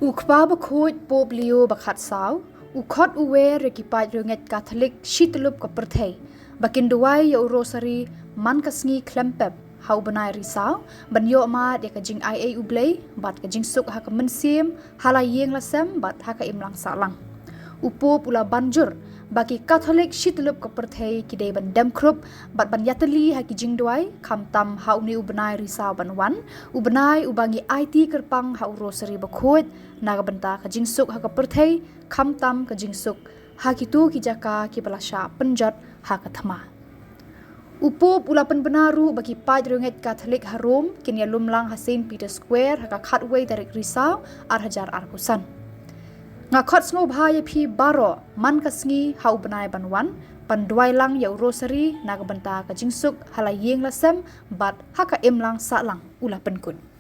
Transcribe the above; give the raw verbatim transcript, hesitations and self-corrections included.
U Kpa Bakhuid Pope Leo ba khatsaw u khot u wer ïa ki paid riewngeit Katholik shityllup ka pyrthei ba kin duwai ïa u Rosary man ka sngi khlem pep ha u bnai Risaw, ban ïoh mad ïa ka jingaiei U Blei bad ka jingsuk ha ka mynsiem, ha la ïing la sem bad ha ka imlang sahlang. U Pope u la ban jur ba ki Katholik shityllup ka pyrthei ki dei ban dem khrup bad ban ïatylli ha ki jingduwai, khamtam ha une u bnai Risaw ban wan, u bnai uba ngi aiti kyrpang ha u Rosary Bakhuid na ka bynta ka jingsuk ha ka pyrthei, khamtam ka jingsuk ha kito ki jaka kiba la shah pynjot ha ka thma. U Pope u la pynbna ruh ba ki paid riewngeit Katholik ha Rome kin ïalum lang ha Saint Peter's Square ha ka khatwei tarik Risaw, ar hajar arphew san. Nga khot sngewbha ïa phi baroh man ka sngi ha u bnai ban wan, ban duwai lang ïa u Rosary na ka bynta ka jingsuk ha la ïing la sem bad ha ka imlang sahlang, u la pynkut.